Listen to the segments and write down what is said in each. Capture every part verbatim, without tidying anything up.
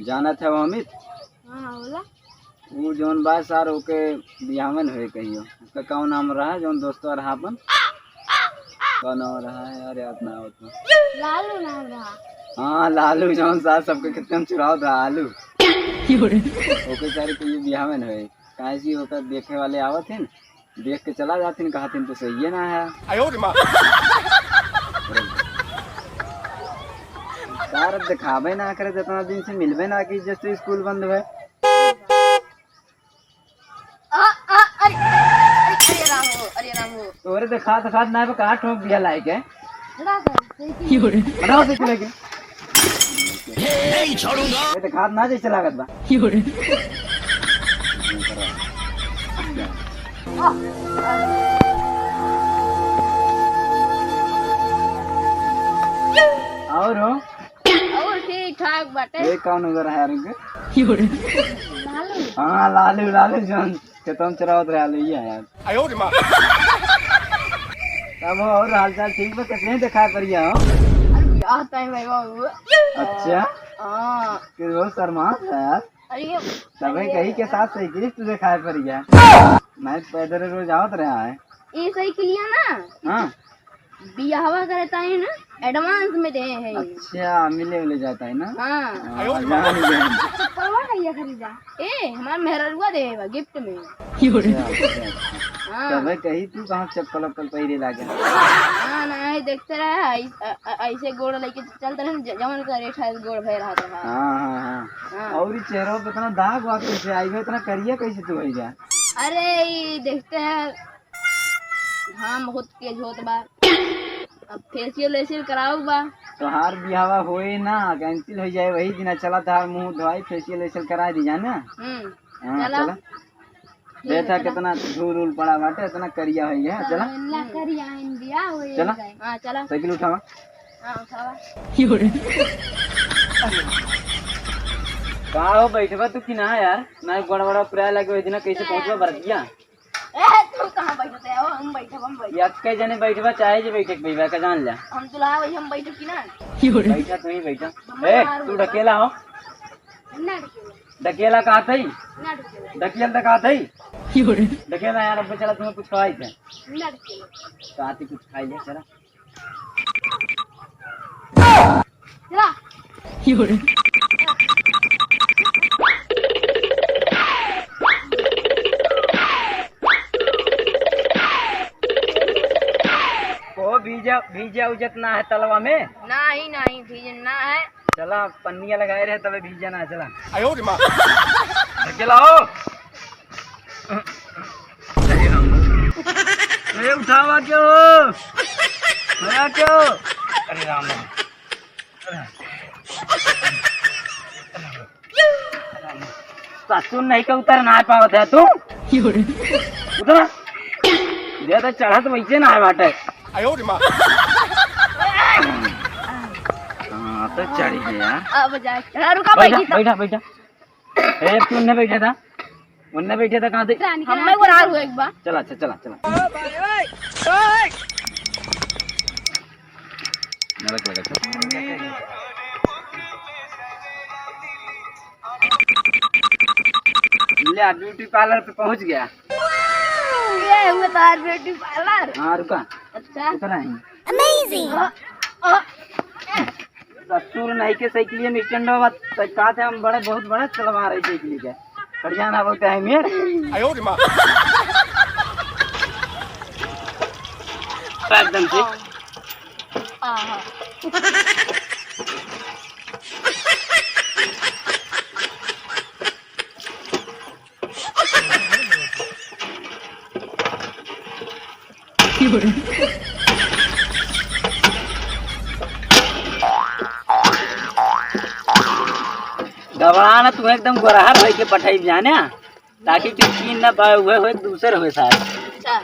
जानत है वो अमित? हाँ, बोला। वो जौन बा सार, ओके बियाहवन होए कहियो। उसका कौन नाम रहा, जौन दोस्तवा रहा अपन? कौन नाम रहा है यार, याद ना आवत बा। लालू नाम रहा। हाँ, लालू जौन सार सबके खेते में चुरावत रहा आलू। ओके सार के ये बियाहवन होए, काहे से ओकर देखे वाले आवत हैं, देख के चला जाथिन, कहथिन तो सही है ना है। आयो रे माँ। सार अब देखाबे ना करे, इतना दिन से मिलबे ना की, जैसे स्कूल बंद हुए। आ, आ, अरे, अरे, अरे राम हो, अरे राम हो। तोरे देखात देखात ना पे कहाँ ठोक दिया लाइके। हटा सर, सही की। हटाओ से चले के। नहीं छोड़ूंगा। ये देखात ना जैसे लागत बा। और हो? और ठीक ठाक बाटे। ये कौन उधर है यार इनके? लालू। हाँ, लालू, लालू जौन खेतों में चरावत रहे, लालू ही है यार। आयो रे माँ। तब और हालचाल ठीक बा, कितने दिखाई पड़ गया हो? अरे, बियाह time है बाबू। अच्छा? हाँ। कि वो शर्मा था यार। अरे, तबे अरे। कही के साथ साइकिल तू दिखाई पड़ गया। मैं पैदल रोज आवत रहा है। ये साइकिलिया ना? हाँ। बियाहवा करे ताई ना, advance में दे है। अच्छा, मिले उले जाता है ना? हाँ। हाँ, जान गए। चप्पलवा कहिया खरीदा? ए, हमार मेहररुआ दे है gift में। अच्छा, अच्छा, अच्छा। हाँ। तबे कही तू कहाँ चप्पल उप्पल पहिरे लागे। हाँ, ना, ये देखते रहे, ऐस-, अ-, अ-, ऐसे गोड़ लेके चलते रहे, ज-, जवन का रेठा गोड़ भय रहत रहा। हाँ, हाँ, हाँ। हाँ। और ई चेहरा पे इतना दाग वाग कैसे आई गए, इतना करिया कैसे तू हो गया? अरे, ई देखते हैं, घाम बहुत तेज होत बा। अब facial वेशियल कराऊ बा। तोहार बियाहवा होए ना, cancel हो जाए, वही दिना चला तोहार मुंह धोआई, facial वेशियल करा दी जाना। हम्म, हाँ, चला। चला। ठीक देखा है, चला। कितना धूल उल पड़ा बाटे, इतना करिया हो गया, चला। इतना करिया इन बियाह हो चला। गए। हाँ, चला। साइकिल उठावा। हाँ, उठावा। का हो, बैठबा तू कि ना यार? ना बड़ा बड़ा प्राय लगे, वही दिना कैसे पहुंचबा बरतिया? ए, तू कहाँ बैठत है? हम बैठब, हम बैठब। ये अक्के जने बैठबा, चाहे जे बैठे के बैठबा, का जान ला। हम दुल्हा वही, हम बैठब कि ना? बैठा, तू ही बैठा। हम ए, बाहर तू बैठबा। ढकेला हो। ना ढकेला। ढकेला कहत है? ना ढकेला। ढकेल तो कहत है? ढकेला यार, अब चला, तुम्हें कुछ खवाई थे। ना ढकेला। कहती कुछ खाई ले, चला। चला। को भीजा, भीजा उजत ना है तलवा में? नाही, नाही, भीजन ना है। चला, पन्निया लगाए रहे, तबे भीजा ना है, चला। आयो रे माँ। अकेला हो। ए, उठावा क्यों? भैया क्यों? अरे राम राम। ससुर नहीं के उतर ना पावत है तू। उतरा। दे तो चढ़त वैसे ना है बाटे। आयो रे माँ। हाँ, तो चढ़ी गया। अब जाए। हाँ, रुका, बैठा, बैठी था। बैठा, बैठा। ए, तू उन्ने बैठा था, उन्ने बैठा था, कहाँ थे? रानी के हम मैं वो रात हुआ एक बार। चला, अच्छा, चला, चला। नरक लगा था। ले, ब्यूटी पार्लर पे पहुंच गया। ये हुआ तार ब्यूटी पार्लर। हाँ, रुका। अच्छा। उतरा है। Amazing। ससुर नहीं के साइकिलिया में स्टैंड होवा, तो कहते हम बड़े, बहुत बड़ा चलवा रहे साइकिल के। हरियाणा बोलते हैं मेर। आयो रे माँ। एकदम से। आहा। घबरा ना, तू एकदम गोरहर होई के पठाई जाने, ताकि तू चीन ना पावे, हुए हुए दूसर हुए सारे। अच्छा।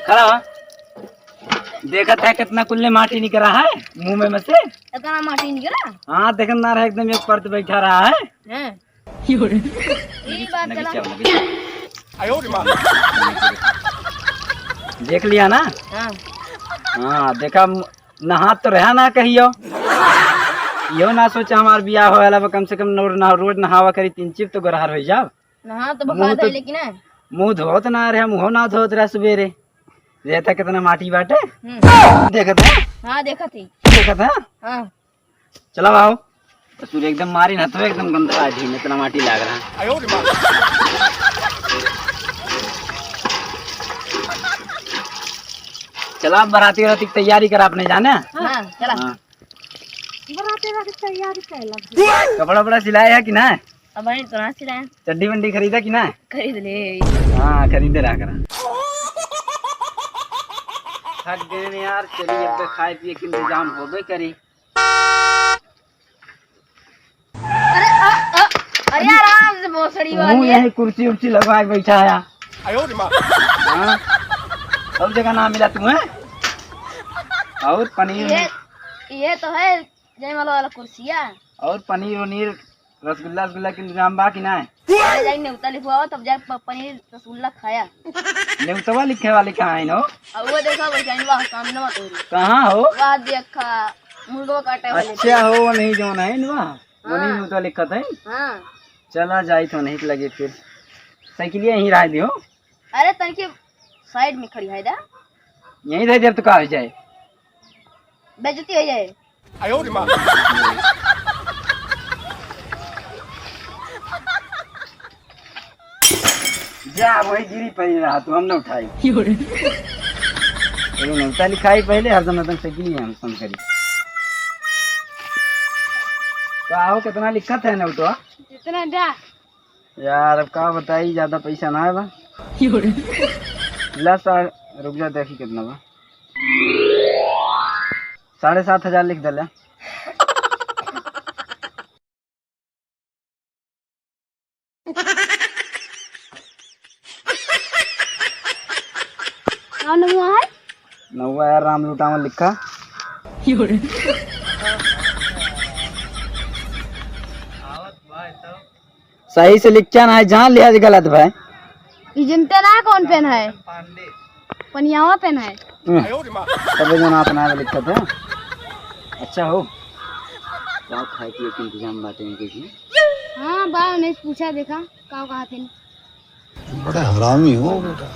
खड़ा हो। देखत है कितना कुल्ले माटी निकला है मुंह में, में से। इतना माटी निकला? हाँ, देखत ना रहे, एकदम एक परत बैठा रहा है। हैं? ई बात लगे चला। चाहो, लगे चाहो। आयो रे माँ। देख लिया ना? हाँ। हाँ, देखा, नहात तो रहा ना कहियो। यो ना सोचा हमार बियाह होए वाला बा, कम से कम नौ-, ना-, रोज नहावा करी, तीन चिप तो गोरहर होइ जाब। नहा तो मुँह बका तो, धइले कि ना? मुँह धोत ना रहे, मुँह ना धोत रहे सुबेरे। देखता कितना माटी बाटे। हम्म। देखत है? हाँ, देखत ही। देखत है? हाँ। चला आओ। तो तू एकदम मारी ना तो एकदम गंदा आ जी, इतना माटी लाग रहा। चला, अब बराती वराती की तैयारी करा अपने जाने। हाँ, चला। हाँ। बराती वराती की तैयारी कैला। कपड़ा वपड़ा सिलाए है कि ना? अब भाई तो ना सिलाए। चड्डी वड्डी खरीदा कि ना? खरीद ले। हाँ, खरीदे रहा करा। थक गए ने यार, चलिए अब खाए पिए के इंतजाम होबे करी। अरे, अ, अ, अरे, आराम से भोसड़ी तू वाली। यही कुर्सी उर्सी लगवा के बैठा है। हाँ? सब जगह ना मिला तुम्हें। और पनीर ये, ये तो है जयमाला वाला कुर्सिया। और पनीर उनीर, रसगुल्ला, रसगुल्ला के इंतजाम बा कि ना? अरे, जाई नेवता लिखवाओ, तब जाए प-, पनीर रसगुल्ला खाया। नेवतवा लिखे वाले कहाँ है नो? अब वो देखा, वो जाइन वहाँ सामने में तोरी। कहाँ हो? वहाँ देखा, मुर्गो काटे वाले। अच्छा हो, वो नहीं जौन है ना, वो नहीं हाँ। नेवता लिखत है। हाँ। चला जाई तो नहीं लगे फिर। साइकिलिया यहीं रह दियो। अरे, तनके साइड में खड़ी है दा। यहीं रह जब तो का हो जाए? बेइज्जती हो जाए। जा, वही गिरी पड़ी रहा, तू हम न उठाई। ये नौता लिखाई पहले, हरदम हरदम साइकिल ही हम कम करी। का हो, कितना लिखत है नौटवा? जितना जा। यार, अब का बताई, ज्यादा पैसा ना है बा। ला सा-, रुक जा, देखी कितना बा। साढ़े सात हजार लिख दे ले। कौन हुआ है? नौवा यार, राम लुटावन लिखा। सही से लिखा ना है, जान लिया जे गलत भाई। ई जनते ना कौन पेन है? पनियावा पेन है। हम्म, तबे जो ना अपना लिखत है। अच्छा हो, का खाए पिए के इंतजाम बाटे इनके जी? हाँ, बा, उन्हें पूछा देखा, का कहा थे। बड़ा हरामी हो बेटा।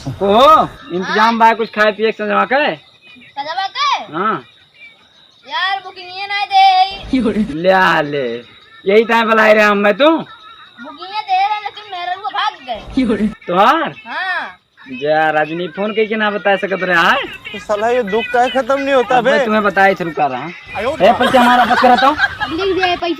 को हो, इंतजाम बा कुछ खाए पिए के संजवा के? संजवा के? हाँ। यार, बुकिंगे ना दे। ले आ ले। यही टाइम बुलाए रहे हम, मैं तू। बुकिंगे दे रहे, लेकिन मेरे को भाग गए। तोहार? हाँ। जा, रजनी फोन कइके ना बताए सकत रहे, आय? तो साला ये दुख काहे खत्म नहीं होता अब बे? मैं तुम्हें बताए शुरू कर रहा। ए, पैसा हमारा वापस करा तो। अब लिख दिया ये पैसा।